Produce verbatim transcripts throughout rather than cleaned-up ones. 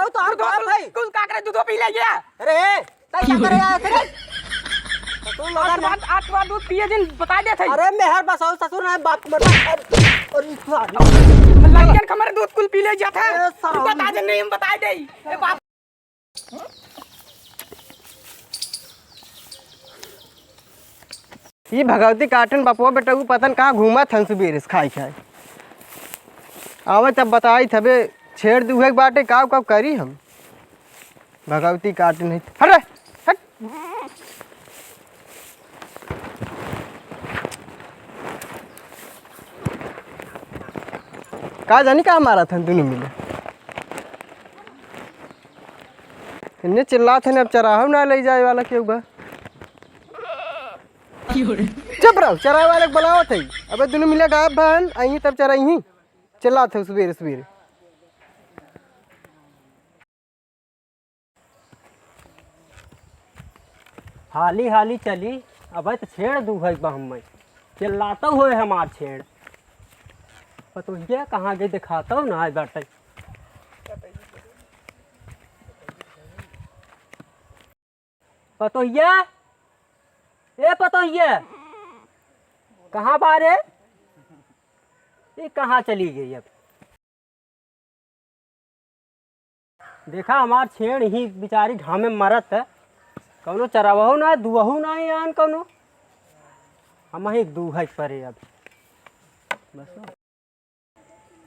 तोहार दूध बाप कुल, है। कुल का करे, दूधो पी ले गया। अरे, तै का करे आया थे रे? ससुर आज मदन। बाद, आज बाद दूध पिए जिन बताइ देत है। अरे, मेहर बसाओ ससुर ना बाप मत। अरे, अरे, सारी। लड़कन के हमरे दूध कुल पी ले जात है। ए, सारी। बता दे, नहीं, हम बताइ दे। ए, बाप। ई भगवती काटन बपुआ बेटऊ पतन कहाँ घूमत हन सुबेरे से खाई खाई। आवे तब बताई थबे छेड़ दूहे के बाटे, काव काव करी हम। भगवती काटन है। हट रे, हट। का जानी का मारत हन दुनू मिले। इन्ने चिल्लात हन, अब चराहो ना लइ जाए वाला केहू बा। चुप रहो, चरावे वाले के बुलावत है। अबे दुनू मिले गायब भन, अहीं तब चराई ही। चिल्लात है सुबेरे सुबेरे। हाली हाली चली, अबे त छेड़ दूहे बा हम्मे। चिल्लातो होए हमार छेड़। पतोहिया कहाँ गई, देखातो ना आए बाटे। पतोहिया, ए पतोहिया, कहाँ बा रे? ई कहाँ चली गई अब? देखा, हमार छेड़ ही बेचारी घामे मरत है, कौनो चरावहु ना, दुअहु ना आन कौनो। हम ही दूहे परे अब। बस।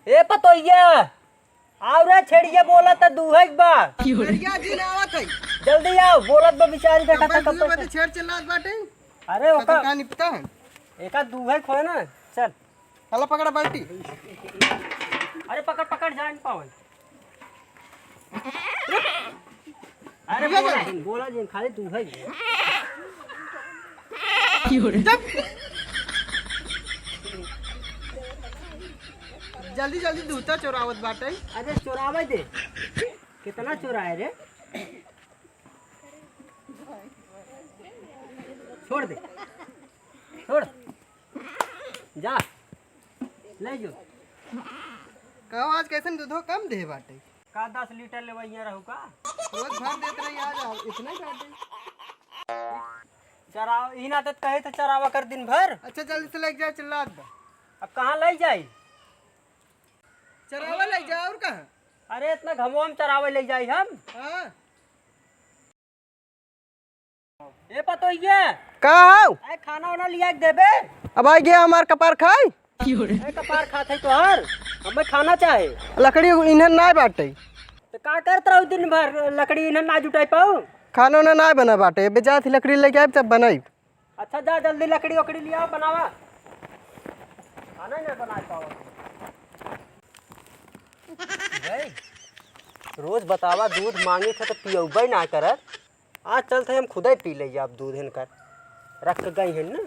ए पतोहिया, आओ रे, छेड़िया बोलत है, दूहे के बा। छेड़िया जी ना आवत है। जल्दी आओ, बोलत बा बेचारी, देखा था कब तक। छेड़ चिल्लात बाटे। अरे पता ओका कहाँ निपटा है? एका दूहे खोए ना, चल। हला पकड़ा बाल्टी। अरे पकड़, पकड़, जा न पावे। अरे बोला जिन, बोला जिन, खाली तू है। चुप। जल्दी जल्दी दूता चोरावत बाटे। अरे चोरावे दे। कितना चोराए रे? छोड़ दे। छोड़। जा। ले जो। कहो, आज कैसन दूधो कम दे बाटे? का दस लीटर लेवइया रहू का? रोज भर देत रही, आज इतना ही बाटे। चराव, ई ना तो कहे तो चरावा कर दिन भर। अच्छा, जल्दी से लेके जाए, चिल्लात बा। अब कहाँ ले जाई? चरावा ले जा, और कहाँ? अरे, इतना घमवा में चरावे ले जाई हम? हाँ। ए पतोहिया। का हौ? ए, खाना वाना लिया के देबे? अब आ गया हमार कपार खाई। ए, कपार खात है तोहार, हमें खाना चाहे। लकड़ी इन्हन नाय बाटे। तो का करत रहू दिन भर, लकड़ी इन्हन ना जुटाई पाऊ? खाना वाना नाय बना बाटे, अबे जात ही लकड़ी लेके आइब तब बनाइब। अच्छा, जा जल्दी लकड़ी ओकड़ी लिया, बनावा। खाना ही ना बना पावा। भाई, रोज बतावा, दूध मांगे थे तो पियउबे ना करत। आज चलते हम खुदे पी ले जाब दूध इनकर, रख के गई हैं ना।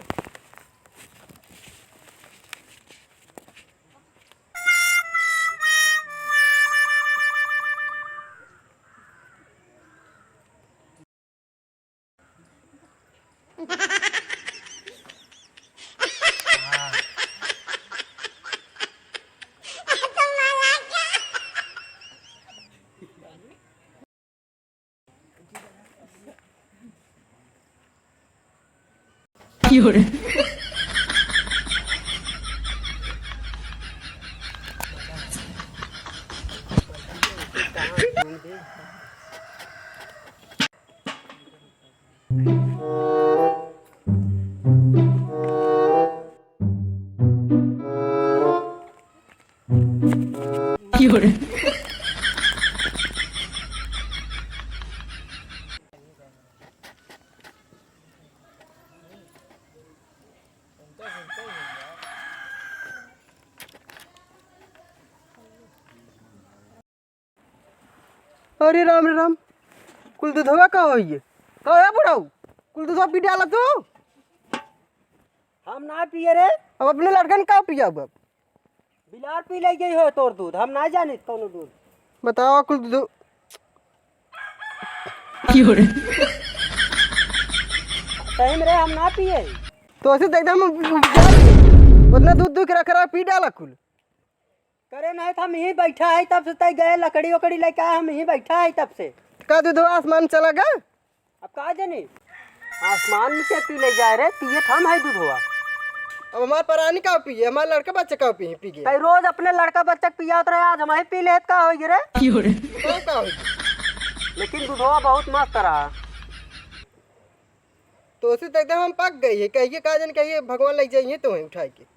अरे राम रे राम, कुल दूधवा का होइए? का है बुढ़ऊ, कुल दूधवा पी डाला तू? हम ना पिए रे। अब अपने लड़कन का पियाब अब? बिलार पी ले गई हो तोर दूध, हम ना जानित कौनो दूध। बताओ कुल दूध। सही में रे, हम ना पिए। तो ऐसे तो एकदम उतना दूध दूध के रख रहा, पी डाला कुल। अरे नहीं तो हम यहीं बैठा है तब से, तय गए लकड़ी वकड़ी लेके आए, हम यहीं बैठा है तब से। का दूधवा आसमान चला गा? अब का जानी आसमान में के पी ले जाए रे, पिए हम है दूधवा। अब हमार परानी का पिए, हमार लड़का बच्चा का पिए, पी गए। तय रोज अपने लड़का बच्चा के पियात रहे, आज हम ही पी लेत का होई रे? का, का होई? लेकिन दूधवा बहुत मस्त रहा। तो उसे तो एकदम हम पक गई है, कहिए का जन कहिए भगवान लग जाइए तो वहीं उठाए के।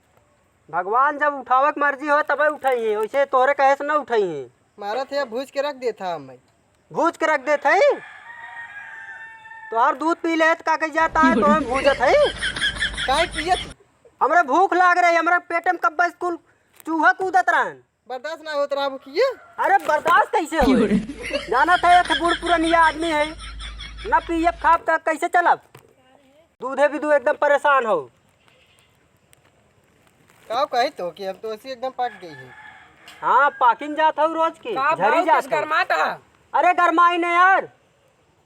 भगवान जब उठावे के मर्जी हो तबे उठाई है, वैसे तोहरे कहे से ना उठाई है। मारा थे भूज के रख देता हम। भूज के रख देत है? तोहर दूध पी लेत का कही जाता है, तोहर भूजत है? काहे पियत? हमरे भूख लाग रही, हमरे पेट में कब्बे स्कूल चूहा कूदत रहन। बर्दाश्त ना होत रहा भूखिए। अरे बर्दाश्त कैसे हो? जानत है एक बूढ़ पुरनिया आदमी है, ना पियब खाब त कैसे चलब? दूधे भी दू एकदम परेशान हो। का कही तो कि हम तो ऐसी एकदम पक गई है। हाँ, पाकिन जात हऊ रोज की, का झरी भाव जात कुछ हऊ। गरमात हा? अरे गरमाई ने यार,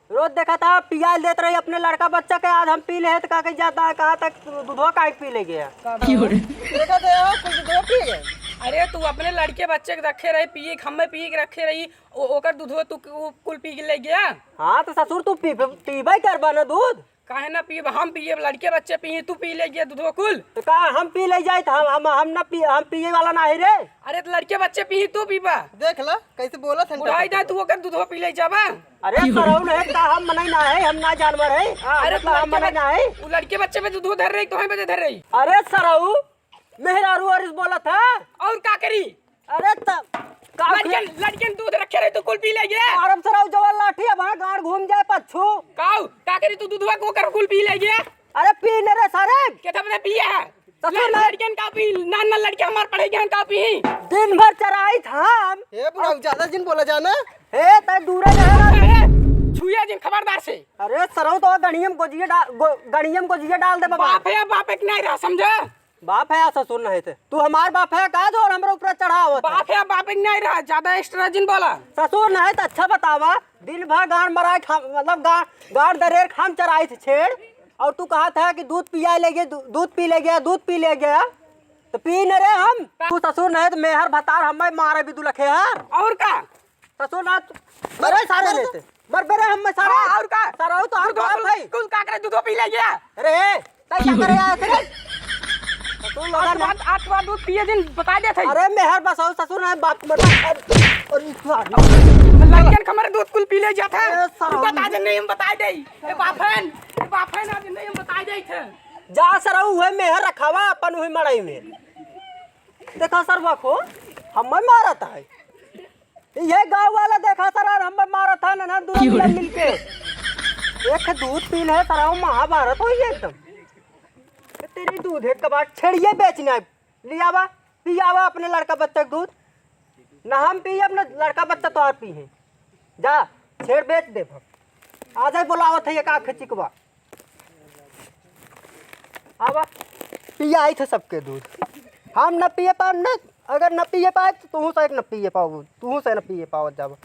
रोज देखा था पियाल देत रही अपने लड़का बच्चा के, आज हम पी लेत का कही जाता है, कहा तक दूधो काहे पी ले गया। का भाव? देखा तो यार, कुछ दूधो पी गए। अरे तू अपने लड़के बच्चे के रखे रही, पिए के हमें पिए के रखे रही, ओ-, ओकर दूधो तू कु-, कुल पी के ले गया। हाँ तो ससुर तू पी, पीबे करबा ना दूध। काहे ना पीब? हम पिए, लड़के बच्चे पिए, तू पी ले गया दूधो कुल। तो का हम पी ले जाए तो हम, हम, हम ना पी, हम पिए वाला ना है रे। अरे तो लड़के बच्चे पिए, तू पीबा। देख ला कैसे बोला था बुढ़ाई दा, तू ओकर दूधो पी ले जाबा। अरे सरऊ नहीं का हम मनई ना है, हम ना जानवर है। हाँ, अरे मतलब हम मनई ना है। वो लड़के बच्चे पे दूधो धर रही, तो हमें धर रही। अरे सरऊ मेहरारू अरिस बोलत है। और का करी? अरे त का लड़कन, लड़कन दूध रखे रही तो कुल पी ले गया। अरे सरऊ जवान लाठी अब हाँ गाड़ घूम जाए पच्छू। काऊ, का करी तू दूधवा को कर कुल पी ले गया? अरे पी न रे सारे। के तब ने पिया है? ससुर लड़-, ना। लड़कन का पी, नान नान लड़के हमार पढ़े गए का पी? दिन भर चराई था हम। ए बुढ़ऊ ज्यादा जिन बोला जाना। ए तै दूरे रहे ना। अरे, छुइया जिन खबरदार से। अरे सरऊ तो गणियम गोजिया डाल, गो-, गणियम गोजिया डाल दे बाबा। बाप है, बाप एक नहीं रहा समझा। बाप है या ससुर नहीं थे? तू हमार बाप है का जो हमरे ऊपर चढ़ावत है? बाप है, बाप एक नहीं रहा, ज्यादा extra जिन बोला। ससुर नहीं तो अच्छा बतावा, दिन भर गांड मराए खा, मतलब गांड, गांड दरेर खाम चराई थे छेड़, और तू कहा था कि दूध पिया ले गया, दू-, दूध पी ले गया, दूध पी ले गया, तो पी न रे हम। तू ससुर नहीं तो मेहर भतार हमें मारे भी दुलखे है। और का? ससुर ना तू, अरे सारे मर, लेते। मर बेरे हम में सारे। हाँ, और का? सारा हो तो हम दूधो बाप कुल, है। कुल का करे दूधो पी ले गया? अरे, तै का करे आया करे? ससुर लोगन आज बात, आज बात दूध पिए दिन बता देत है। अरे मेहर बसाओ ससुर ना बाप मर। अरे, अरे, सारे। लड़कन के हमारे दूध कुल पी ले जात है। ए, सारा। तू बता दे नहीं हम बता दे। ए बाप है, ए बाप है ना नहीं हम बता दे थे। जा सरऊ हुए मेहर रखावा अपन हुई मड़ई में। देखा सरवा को, हमें मारत है। ये गांव वाला देखा सर, और हम मारा था ना, ना, दोनों क्यों रे? मिलके। एक दूध पी ले, सर, वो महाभारत हो गया एकदम। तेरी दूध एक कबाड़ छेड़िए बेचना है। लियावा, पियावा अपने लड़का बच्चा के दूध। ना हम पी, अपने लड़का बच्चा तो आप पी है। जा, छेड़ बेच दे हम। आ जाए, बुलावत है एक आँख चिकवा। आवा, पियाई थे सबके दूध। हम न पिए पाए, न, अगर न पिए पाए, तो तू से न पिए पाओ, तू से न पिए पावत जाबो।